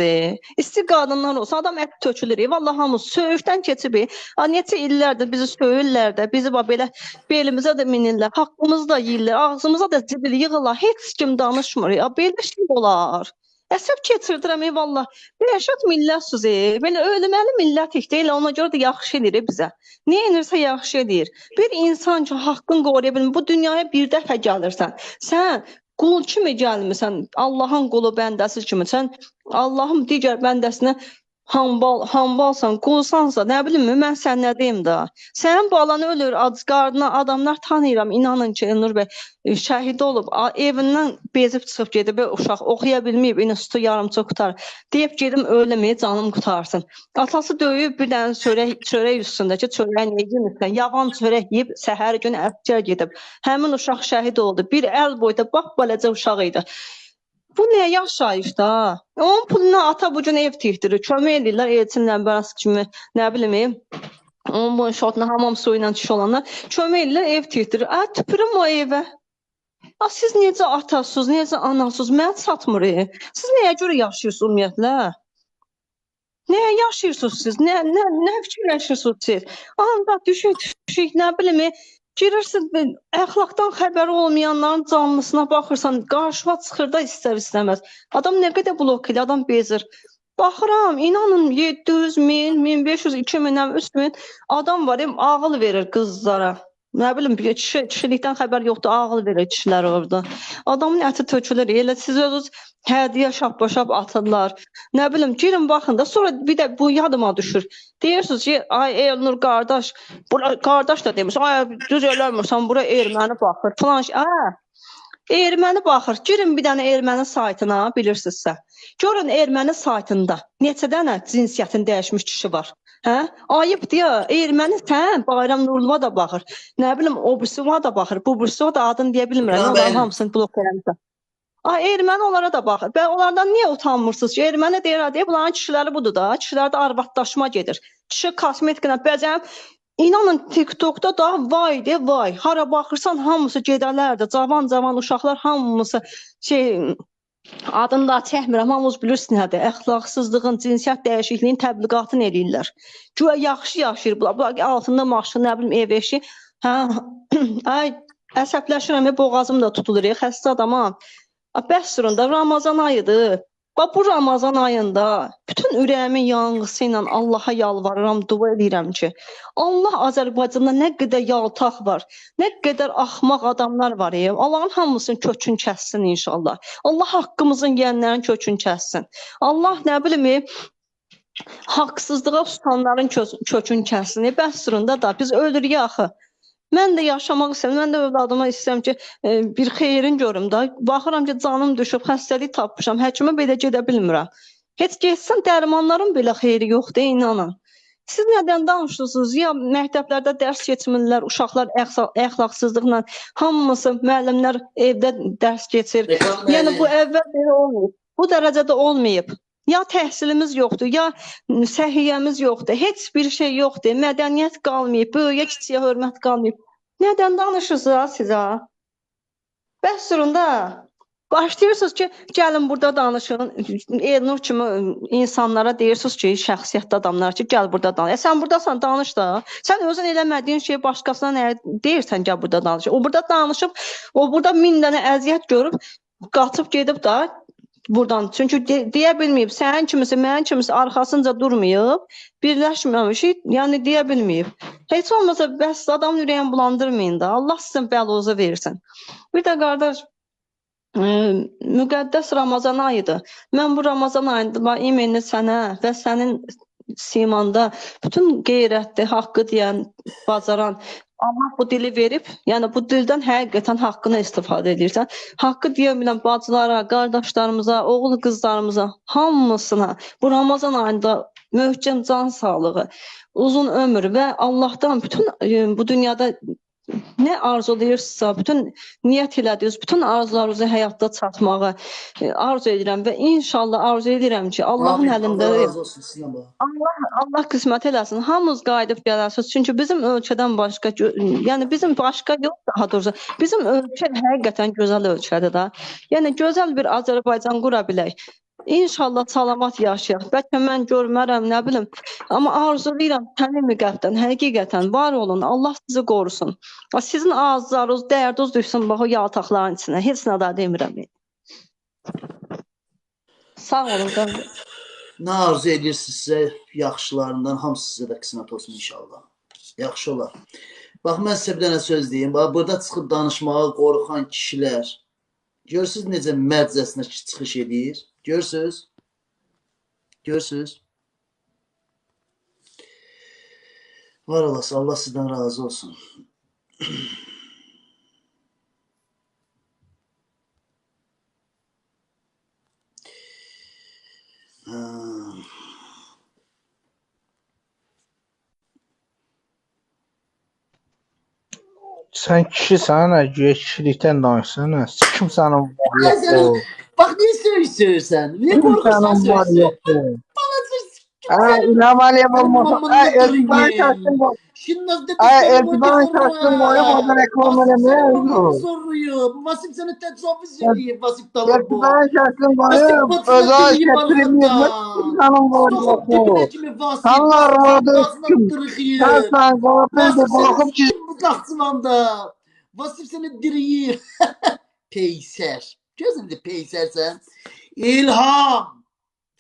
İsti qadınlar olsa adam ət tökülür. Vallahi hamı söyüşdən keçib. Neçə illərdir bizi söyürlər də, bizi bax belə belimizə də minirlər, haqqımızı da yeyirlər, ağzımıza da zibil yığırlar. Heç kim danışmır. Ya belə şey olar. Əsəb keçirdirəm vallah. Dəhşət millətsiz. Belə ölməli millətik deyil, ona görə də yaxşı eləyir bizə. Nə edirsə yaxşı eləyir. Bir insan ki haqqını qoruya bilmir. Bu dünyaya bir dəfə gəlirsən. Sən qul kimi gəlmisən, Allahın qulu bəndəsi kimi. Sən Allahın digər bəndəsinə hambalsan, qulsansa, nə bilim, mən sən nə deyim da. Sənin balan ölür, ac qarnına, adamlar tanıyıram, inanın ki, Elnur bəy şəhid olub, evindən bezib çıxıb gedib, uşaq oxuya bilməyib, institutu yarımçıq qutar. Deyib, gedim ölüm, canım qutarsın. Atası döyüb bir dənə çörək üstündəki çörək niyə yemirsən? Yavan çörək yeyib, səhər gün əsgər gedib. Həmin uşaq şəhid oldu. Bir əl boyda, bax, beləcə uşaq idi. Bu nə yaşayış da? Onun puluna ata bu gün ev tikdirir, kömək eləyirlər Elçin Ləmbəras kimi, nə bilim, onun bu şotuna hamam suyu ilə kişi olanlar kömək eləyirlər, ev tikdirir. Tüpürüm o evə. Siz necə atasınız, necə anasınız, mənə çatmır. Siz nəyə görə yaşayırsınız ümumiyyətlə? Nəyə yaşayırsınız siz? Nə fikirləşirsiniz siz? Anda düşük, nə bilim, girirsin, əxlaqdan xəbəri olmayanların canlısına baxırsan, qarşıma çıxır da istər-istəməz. Adam nə qədər blok eləyir, adam bezir. Baxıram, inanın 700 min, 1500, 2000, 3000 adam var, ağıl verir qızlara. Nə bilim, kişilikdən xəbər yoxdur, ağıl verir kişilər orada. Adamın əti tökülür, elə siz özünüz hədiyyə şapbaşap atırlar. Nə bilim, girin baxın da, sonra bir də bu yadıma düşür. Deyirsiniz ki, ay Elnur qardaş, bura, qardaş da demiş, ay düz eləmirsən, bura erməni baxır, filan şey. Erməni baxır, girin bir dənə erməni saytına, bilirsinizsə. Görün erməni saytında neçə dənə cinsiyyətini dəyişmiş kişi var. Hə? Ayıbdır ya, erməni sən Bayram Nurluva da baxır, nə bilim, o birisi da baxır, bu birisi da adını deyə bilmirəm, onların hamısını blok eləmişəm. Ay, erməni onlara da baxır. Bə, onlardan niyə utanmırsınız ki? Erməni deyir, deyir, bunların kişiləri budur da, kişilərdə arvadlaşma gedir. Kişi kosmetiklə bəzən, inanın TikTokda da vay de vay, hara baxırsan hamısı gedələrdir, cavan-cavan uşaqlar hamısı şey... Adını da çəkmirəm, hamınız bilirsiniz nədir? Əxlaqsızlığın, cinsiyyət dəyişikliyinin təbliğatını eləyirlər. Güya yaxşı yaşayır bunlar. Bunlar altında maşın, nə bilim, ev eşi. Hə, ay, əsəbləşirəm, boğazım da tutulur, xəstə adamam. Bəs durun da, Ramazan ayıdır. Bax bu Ramazan ayında bütün ürəyimin yanğısı ilə Allaha yalvarıram, dua edirəm ki, Allah Azərbaycanda nə qədər yaltaq var, nə qədər axmaq adamlar var, Allahın hamısının kökünü kəssin inşallah. Allah haqqımızın yiyənlərin kökünü kəssin. Allah nə bilim, haqsızlığa susanların kökünü kəssin. Bəs durunda da biz ölürük axı. Mən də yaşamaq istəyirəm, mən də övladıma istəyirəm ki, bir xeyrin görüm də. Baxıram ki, canım düşüb, xəstəlik tapmışam, həkimə belə gedə bilmirəm. Heç getsən dərmanların belə xeyri yoxdur, inanın. Siz nədən danışırsınız? Ya məktəblərdə dərs keçmirlər, uşaqlar əxlaqsızlıqla, hamısı müəllimlər evdə dərs keçir. Yəni bu əvvəl belə olmayıb, bu dərəcədə olmayıb. Ya təhsilimiz yoxdur, ya səhiyyəmiz yoxdur, heç bir şey yoxdur, mədəniyyət qalmayıb, böyüyə kiçiyə hörmət qalmayıb. Nədən danışırsınız siz ha? Bəs durun da, başlayırsınız ki, gəlin burada danışın, Elnur kimi insanlara deyirsiniz ki, şəxsiyyətli adamlar ki, gəl burada danış. Sən buradasan, danış da. Sən özün eləmədiyin şeyi başqasına nə deyirsən, gəl burada danış. O burada danışıb, o burada 1000 dənə əziyyət görüb, qaçıb gedib da, buradan. Çünki deyə bilməyib, sənin kimisi, mənim kimisi arxasınca durmayıb, birləşməmişik, yəni deyə bilməyib. Heç olmasa bəs adamın ürəyini bulandırmayın da, Allah sizin bəlozu versin. Bir də qardaş, müqəddəs Ramazan ayıdır. Mən bu Ramazan ayında imenli sənə və sənin simanda bütün qeyrətli, haqqı deyən, bacaran, Allah bu dili verib, yəni bu dildən həqiqətən haqqını istifadə edirsən. Haqqı deyə bilən bacılara, qardaşlarımıza, oğul qızlarımıza, hamısına bu Ramazan ayında möhkəm can sağlığı, uzun ömür və Allahdan bütün bu dünyada nə arzulayırsınızsa, bütün niyyət elədiniz, bütün arzularınızı həyatda çatmağı arzu edirəm və inşallah arzu edirəm ki, Allahın əlində Allah qismət eləsin, hamınız qayıdıb gələsiniz. Çünki bizim ölkədən başqa, yəni bizim başqa yox daha doğrusu, bizim ölkə həqiqətən gözəl ölkədir da. Yəni gözəl bir Azərbaycan qura bilək. İnşallah salamat yaşayaq. Bəlkə mən görmərəm, nə bilim. Amma arzulayıram səmimi qəlbdən, həqiqətən var olun. Allah sizi qorusun. Sizin ağızlarınız, dərdiniz düşsün bax o yaltaqların içinə. Heç nə daha demirəm. Sağ olun. Nə arzu edirsinizsə yaxşılarından hamısı sizə də qismət olsun inşallah. Yaxşı olar. Bax, mən sizə bir dənə söz deyim. Bax, burada çıxıb danışmağa qorxan kişilər, görürsünüz necə mərdcəsinə çıxış edir? Görürsünüz? Görürsünüz? Var olası, Allah sizdən razı olsun. Sən kişisən, hə, güya kişilikdən danışsan, hə. Kim sənin var yoxdur? Bax, niyə söysürsən? Niyə qorxursan söysür? Hə, İlham Əliyev olmasa, hə, Eltiban şəxsin boyu. Eltiban şəxsin boyu buradan reklam eləməyə zorluyub. Vasif səni təcavüz eləyib, Vasif Dalabo. Eltiban şəxsin boyu özəl gətirməyib. Kim sənin var yoxdur? Sənin arvadı kim? Sən qafildir, qorxub ki... Naxçıvanda. Vasif səni diriyir. Peysər. Görürsən də peysərsən. İlham.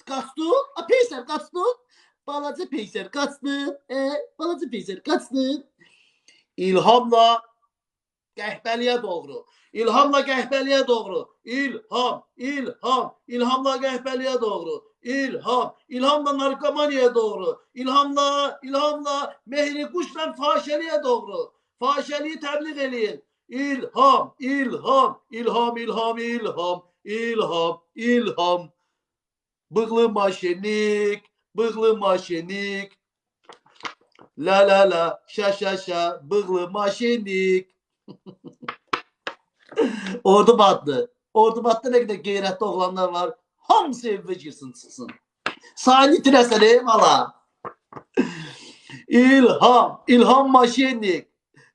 Qaçdı. A, peysər qaçdı. Balaca peysər qaçdı. Balaca peysər qaçdı. İlhamla qəhbəliyə doğru. İlhamla qəhbəliyə doğru. İlham, İlham, İlhamla qəhbəliyə doğru. İlham, İlhamla narkomaniyaya doğru. İlhamla, İlhamla mehri quşla fahişəliyə doğru. Fahişəliyi təbliğ eləyin. İlham, İlham, İlham, İlham, İlham, İlham, İlham. Bığlı maşenik, bığlı maşenik. La la la, şa şa şa, bığlı maşenik. Ordu batdı. Ordu batdı, nə qədər qeyrətli oğlanlar var. Hamısı evə girsin, çıxsın. Sayını itirəsən, ey valla. İlham, İlham maşenik,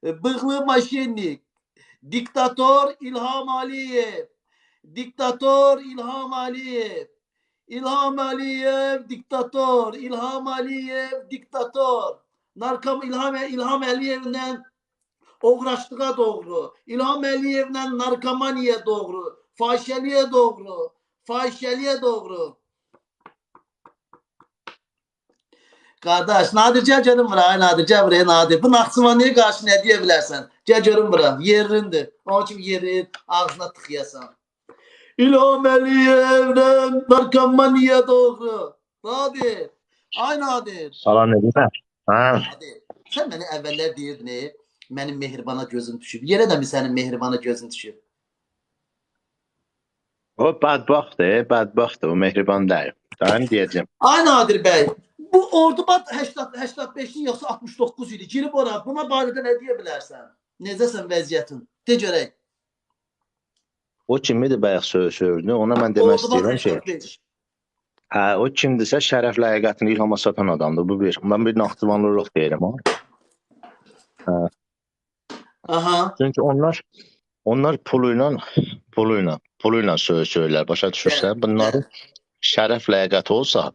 bığlı maşenik. Diktator İlham Aliyev. Diktator İlham Aliyev. İlham Aliyev diktator. İlham Aliyev diktator. Narkom İlham Əliyevlə oğraşlığa doğru. İlham Əliyevlə narkomaniyaya doğru. Fahişəliyə doğru. Fahişəliyə doğru. Qardaş, Nadir gəl görüm bura. Ay Nadir, gəl buraya Nadir. Bu Naxçıvanlıya qarşı nə deyə bilərsən? Gəl görüm bura. Yerindir. Onun kimi yerin ağzına tıxıyasan. İlham Əliyevlə narkomaniya doğru. Nadir. Ay Nadir. Salam necəsən? Hə, Nadir. Sən mənə əvvəllər deyirdin, mənim mehribana gözüm düşüb. Yerə də mi sənin mehribana gözün düşüb? O bədbəxtdir, bədbəxtdir, o mehriban deyil. Daha nə deyəcəm? Ay Nadir bəy, bu Ordubad 80 85-in yoxsa 69 idi. Girib ora. Buna barədə nə deyə bilərsən? Necəsən vəziyyətin? De görək. O kimidir bayaq söylüyürdü? Ona mən demək Ordubad istəyirəm ki, 85. hə, o kimdirsə şərəf ləyaqətini İlhama satan adamdır. Bu bir. Mən bir Naxçıvanlılıq deyirəm ha. Hə. Aha. Çünki onlar pulu ilə söyürlər. Başa düşürsən? Bunların şərəf ləyaqəti olsa,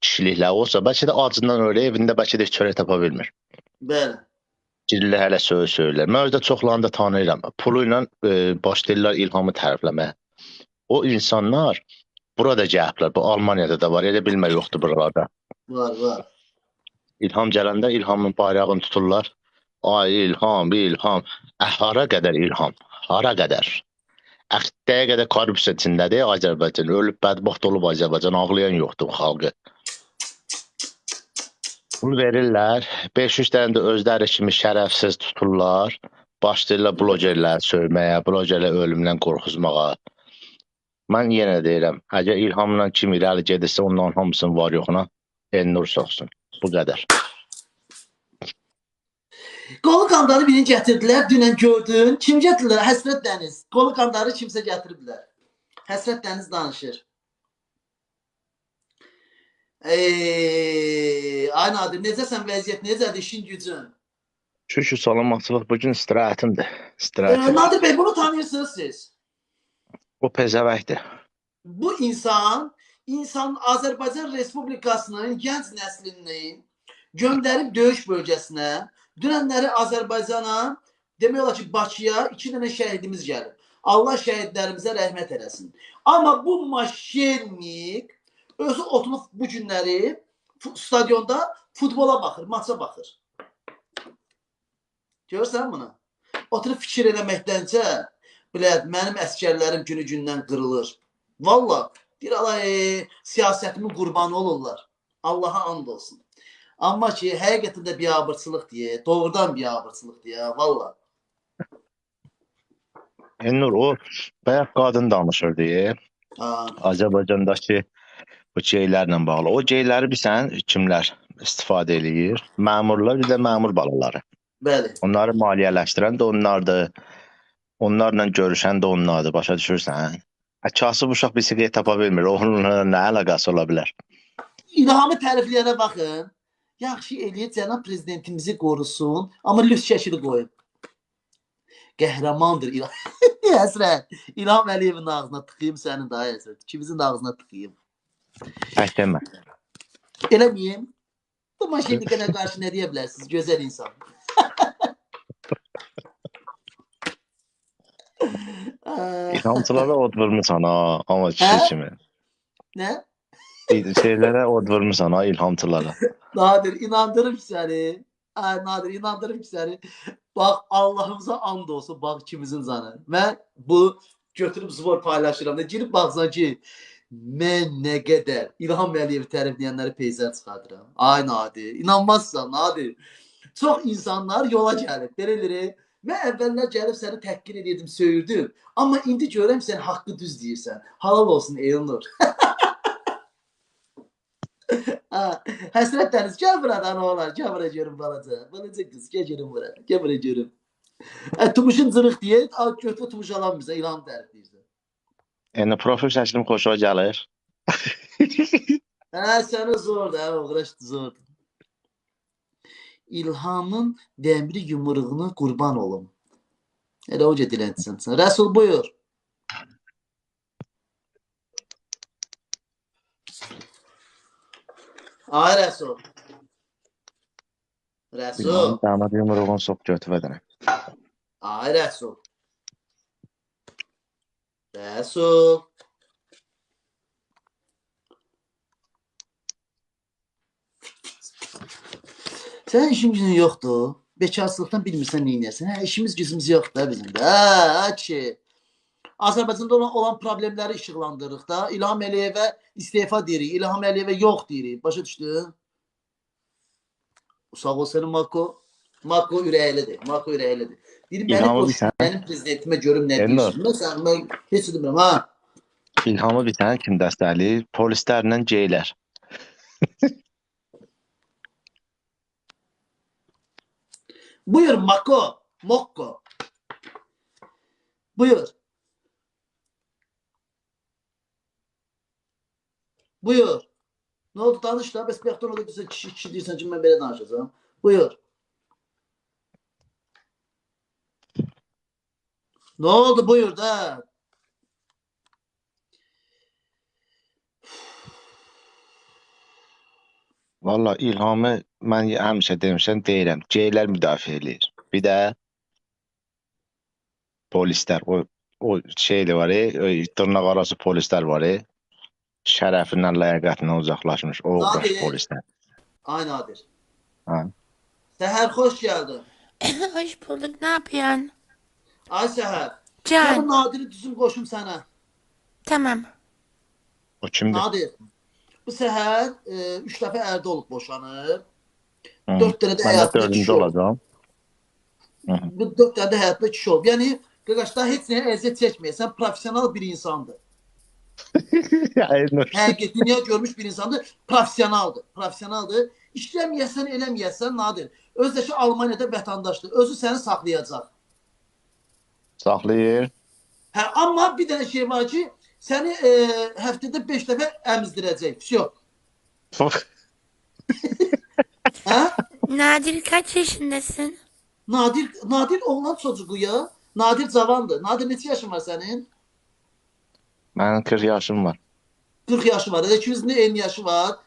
kişilikləri olsa, bəlkə də acından ölə evində bəlkə də heç çörək tapa bilmir. Bəli. Girirlər hələ söyürlər. Mən özdə çoxlarını da tanıyıram. Pulu ilə başlayırlar İlhamı tərifləməyə. O insanlar burada gəliblər. Bu Almaniyada da var. Elə bilmə yoxdur buralarda. Var, var. İlham gələndə İlhamın bayrağını tuturlar. Ay İlham, İlham. Hara qədər İlham? Hara qədər? Əxtəyə qədər korrupsiya içindədir Azərbaycan. Ölüb bədbəxt olub Azərbaycan. Ağlayan yoxdur xalqı. Pul verirlər. 5-3 dənə də özləri kimi şərəfsiz tuturlar. Başlayırlar blogerləri söyməyə, blogerləri ölümdən qorxuzmağa. Mən yenə deyirəm, əgər İlhamla kim irəli gedirsə, onların hamısının var yoxuna Elnur soxsun. Bu qədər. Qolu qandarı birini gətirdilər, dünən gördün. Kim gətirdilər? Həsrət Dəniz. Qolu qandarı kimsə gətiriblər. Həsrət Dəniz danışır. Ay Nadir, necəsən vəziyyət, necədir işin gücün? Şükür salamatçılıq bu gün istirahətimdir. İstirahətim. Nadir bəy, bunu tanıyırsınız siz. O pezevenkdir. Bu insan Azərbaycan Respublikasının gənc nəslini göndərib döyüş bölgəsinə, dünənləri Azərbaycana, demək olar ki, Bakıya 2 dənə şəhidimiz gəlib. Allah şəhidlərimizə rəhmət eləsin. Amma bu maşennik özü oturub bu günləri stadionda futbola baxır, maça baxır. Görürsən bunu? Oturub fikir eləməkdənsə, bilə, mənim əskərlərim günü-gündən qırılır. Valla, deyir, Allah, siyasətimin qurbanı olurlar. Allaha and olsun. Amma ki, həqiqətən də biabırçılıq deyə, doğrudan biabırçılıq deyə, valla. Elnur, o bayaq qadın danışır deyə. Azərbaycandakı bu geylərlə bağlı. O geyləri bilsən kimlər istifadə eləyir? Məmurlar, bir də məmur balaları. Bəli. Onları maliyyələşdirən də onlardır. Onlarla görüşən də onlardır. Başa düşürsən? Kasıb uşaq bisiklet tapa bilmir. Onunla nə əlaqəsi ola bilər? İlhamı tərifləyənə baxın. Yaxşı eləyir, cənab prezidentimizi qorusun, amma lüks şəkili qoyun. Qəhrəmandır İlham. Həsrət, İlham Əliyevin ağzına tıxıyım sənin daha Həsrət. İkimizin də ağzına tıxıyım. Əhləmə. Eləməyim. Bu maşinlikə qarşı nə deyə bilərsiniz? Gözəl insan. İlhamçılara od vurmursan ha, amma kişi kimi. Nə? Şeylərə od vurmursan ha, ilhamçılara. Nadir, inandırım ki səni. Ay Nadir, inandırım ki səni. Bax, Allahımıza and olsun, bax ikimizin canı. Mən bu götürüb zvor paylaşıram. Girib baxsan ki, mən nə qədər İlham Əliyevi tərifləyənləri peyzər çıxardıram. Ay Nadir, inanmazsan Nadir. Çox insanlar yola gəlib. Belə eləyirik. Mən əvvəllər gəlib səni təhqir edirdim, söyürdüm. Amma indi görürəm sən haqqı düz deyirsən. Halal olsun Elnur. Həsrət Dəniz, gəl buradan oğlan, gəl bura görüm balaca. Balaca qız, gəl görüm bura, gəl bura görüm. Tumuşun cırıq deyə, götür Tumuş alan bizə, İlham tərifləyirsən. Yəni profil şəklim xoşuma gəlir. Hə, sənə zordur, hə, uğraşdı, zordur. İlhamın dəmiri yumruğunu qurban olum. Elə o cür dilənçisən. Rəsul, buyur. Ay Rəsul. Rəsul. Dəmir yumruğunu sox götürə dənə. Ay Rəsul. Rəsul. Sənin işin gücün yoxdur. Bekarsızlıqdan bilmirsən nə edəsən. Hə, işimiz gücümüz yoxdur da bizim də. Hə, kişi. Azərbaycanda olan problemləri işıqlandırırıq da. İlham Əliyevə istefa deyirik. İlham Əliyevə yox deyirik. Başa düşdün? Sağ ol sənin Mako. Mako ürəklidir. Mako ürəklidir. Deyir, mənim prezidentimə görüm nə deyirsin. Məsələn, mən heç demirəm, ha. İlhamı bir sənə kim dəstəkləyir? Polislərlə geylər. Buyur Mako. Mokko. Buyur. Buyur. Ne oldu danış da? Bəs bayaqdan orada deyirsən, kişi deyirsən ki, mən belə danışacağam. Buyur. Ne oldu buyur da? Valla İlhamı mən həmişə demişəm, deyirəm, geylər müdafiə eləyir. Bir də polislər, o şey də var, dırnaq arası polislər var, şərəfindən, ləyaqətindən uzaqlaşmış, o uğraş polislər. Ay Nadir. Ha. Səhər, xoş geldin. Hoş bulduk, ne yapıyorsun? Ay Səhər. Can. Ben bu Nadir'i düzüm qoşum sənə. Tamam. O kimdir? Nadir. Bu səhər 3 dəfə ərdə olub boşanır. 4 dənə də həyatında kişi olub. Bu 4 dənə də həyatında kişi olub. Yəni, qardaş, daha heç nəyə əziyyət çəkməyəsən, professional bir insandır. Həqiqət, dünya görmüş bir insandır, professionaldır. Professionaldır. İşləməyəsən, eləməyəsən, Nadir. Özü də ki, Almaniyada vətəndaşdır. Özü səni saxlayacaq. Saxlayır. Hə, amma bir dənə şey var ki, səni həftədə 5 dəfə əmizdirəcək. Vsyo. Hə? Nadir kaç yaşındasın? Nadir oğlan çocuğu ya. Nadir cavandır. Nadir neçə yaşın var sənin? Mənim 40 yaşım var. 40 yaşı var. İkimizin də eyni yaşı var.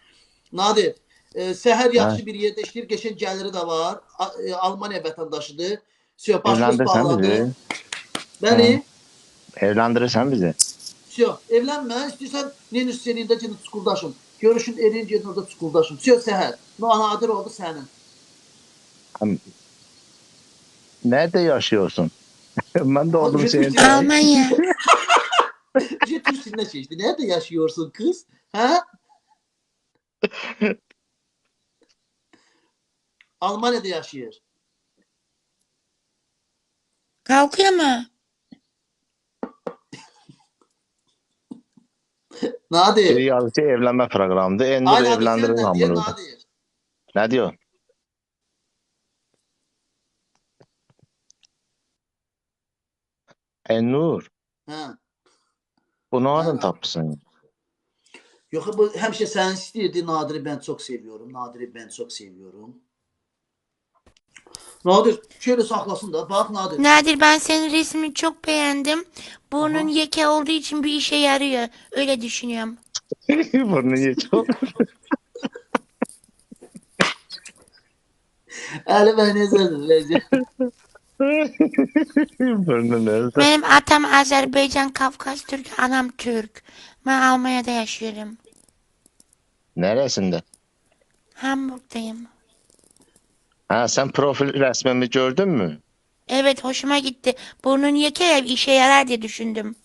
Nadir, səhər yaxşı bir yerdə işləyir. Qəşəng gəliri də var. Almaniya vətəndaşıdır. Evləndirsən bizi? Bəli. Evləndirirsən bizi? Vsyo, evlənmə. İstəyirsən, Nenüs senində gedin çukurdaşın. Görüşün, elin gedin orada çukurdaşın. Vsyo, səhər. Nadir oldu sənin. Nerede yaşıyorsun? Ben de oldum senin. Almanya. Türk diline çeşdi. Nerede yaşıyorsun kız? Ha? Almanya'da yaşıyor. Kalkıyor mu? Nadir. Reality evlenme programıdır. Endur evlendirir hamını. Ne diyor? Enur. Ha. Bunu hardan tapmışsın? Yox, bu həmişə sən istəyirdi. Nadir'i ben çok seviyorum. Nadir'i ben çok seviyorum. Nadir, şöyle saklasın da. Bak Nadir. Nadir, ben senin resmini çok beğendim. Burnun yeke olduğu için bir işe yarıyor. Öyle düşünüyorum. Burnun yeke olur. Əli bəy, necəsiniz? Benim atam Azerbaycan, Kafkas Türk, anam Türk. Ben Almanya'da yaşıyorum. Neresinde? Hamburg'dayım. Ha, sen profil resmimi gördün mü? Evet, hoşuma gitti. Burnun yeke ya, işe yarar diye düşündüm.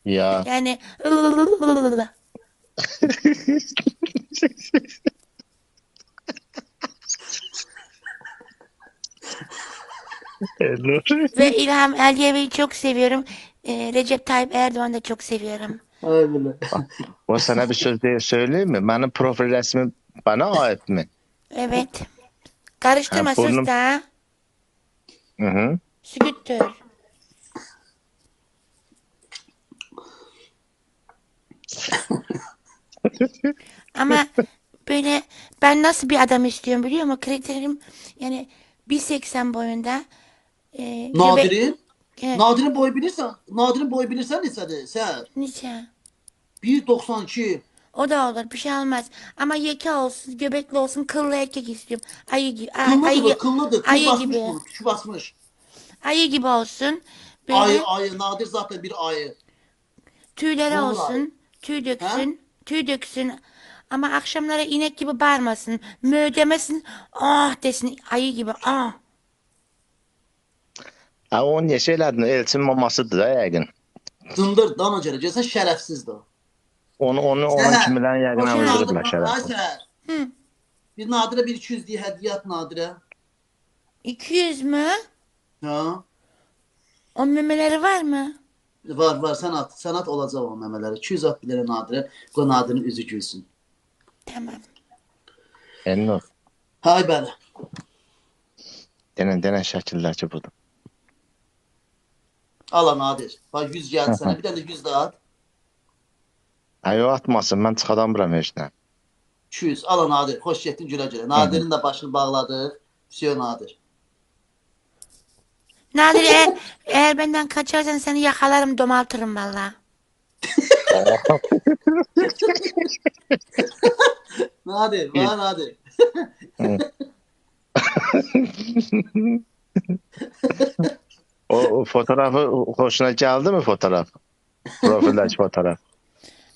Ya. Yani Ve İlham Əliyev'i çok seviyorum. Recep Tayyip Erdoğan'ı da çok seviyorum. Aynen. O sana bir söz diye söyleyeyim mi? Benim profil resmim bana ait mi? Evet. Karıştırma, ha, burnum... sus da. Hı hı. Süküttür. Ama böyle ben nasıl bir adam istiyorum biliyor musun? Kriterim yani 1.80 boyunda. Nadir'in? Nadir'in boyu bilirsən? Nadir'in boyu bilirsən neçədir? Səhər. Neçə? 1.92. O da olur, bir şey olmaz. Ama yeke olsun, göbekli olsun, kıllı erkek istiyorum. Ayı gibi. Kıllıdır, kıllıdır. Kıl ayı basmış gibi. Bunu, tükü basmış. Ayı gibi olsun. Böyle... Ayı, ayı. Nadir zaten bir ayı. Tüyleri olsun. Ayı. Tüy döksün. He? Tüy döksün. Ama akşamlara inek gibi bağırmasın. Mö demesin. Ah desin ayı gibi. Ah. Ha, onu niyə şey elədin? Elçin mamasıdır da yəqin. Dındır, dana görə. Görsən şərəfsizdir o. Onu onun Səhər. kimilərini yəqin O öldürüblər Nadir, şərəfsiz. ay Səhər. Hı. Bir Nadirə bir 200 deyə hədiyyə at Nadirə. 200 mü? Ha? O memeleri var mı? Var, var, sən at. Sən at olacaq o məmələri. 200 at bir dənə Nadirə. Qoy Nadirin üzü gülsün. Tamam. Elnur, Hay bəli. denən şəkildəki budur. Ala Nadir. Bax 100 gəldi sənə. Bir dənə də 100 də at. Ay, o atmasın, mən çıxadamıram heç nə. 200. Ala Nadir. Xoş getdin gülə gülə. Nadirin də başını bağladıq. Vsyo Nadir. Nadir eğer benden kaçarsan seni yakalarım domaltırım valla. Nadir, var Nadir. O fotoğrafı hoşuna geldi mi fotoğraf? Profildəki fotoğraf.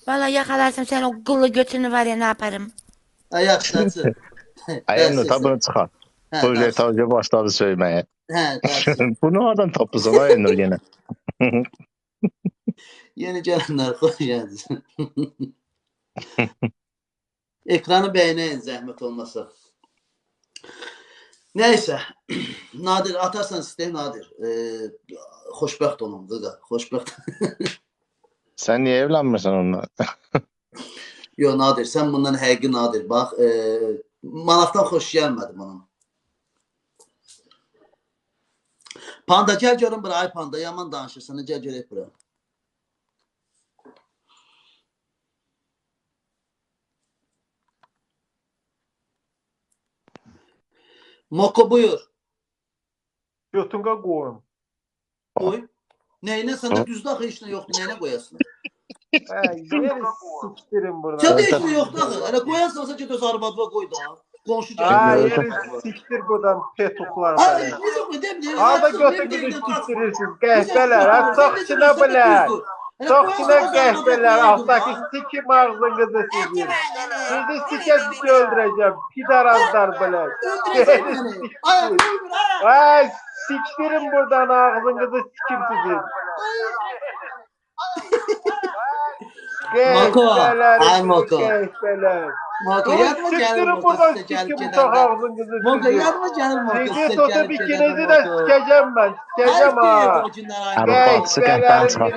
Valla yakalarsam sen o kıllı götünü var ya ne yaparım. Ay yaxşı, yaxşı. Ay Elnur, ta bunu çıxar. Hə, Bu yaxşı. tavcı başladı söyməyə. Hə, yaxşı. Bunu hardan tapırsan ay Elnur yenə? Yeni gələnlər xoş gəldiniz. Ekranı bəyənəyin zəhmət olmasa. Nəysə, Nadir atarsan sistem Nadir. Xoşbəxt olun qıqa, xoşbəxt. Sən niyə evlənmirsən onunla? Yo Nadir, sən bundan həqiqi Nadir. Bax, manatdan xoş gəlmədi bunun. Panda gəl görün bura, ay Panda, yaman danışırsan, gəl görək bura. Moko buyur. Götünə qoyum. Qoy. Nəyinə səndə düzdür axı heç nə yoxdur, nəyinə qoyasan? Hə, yeri siktirin buradan. Səndə heç nə yoxdur axı. Hələ qoyasan sən get öz arvadına qoy da. Qonşu Ha, gəlir. yeri siktir buradan petuqlar Ay, belə. necə qoy, demir. Harda götünüzü siktirirsiniz, qəhbələr, ha, çox içinə bilər. Çox içinə qəhbələr, altdakı sikim ağzınızı sizin. Sizi sikə sikə öldürəcəm, pidarazlar belə. Öldürəcək məni. Ay, qoymur, ay. Ay, siktirin buradan ağzınızı sikim sizin. Moko, Qəhbələr, ay Moko. qəhbələr. Moko, yadıma gəlir Siktirin Moko, buradan sizə gəlib sikim uşaq gedəndə. ağzınızı Moko, sizin. yadıma gəlir Moko, Sizi sizə tutub gəlib ikinizi gedəndə də Moko. sikəcəm mən, sikəcəm Hər ha. yerdə o günlər ay. Abi, bacısı qəhbəni çıxartdı.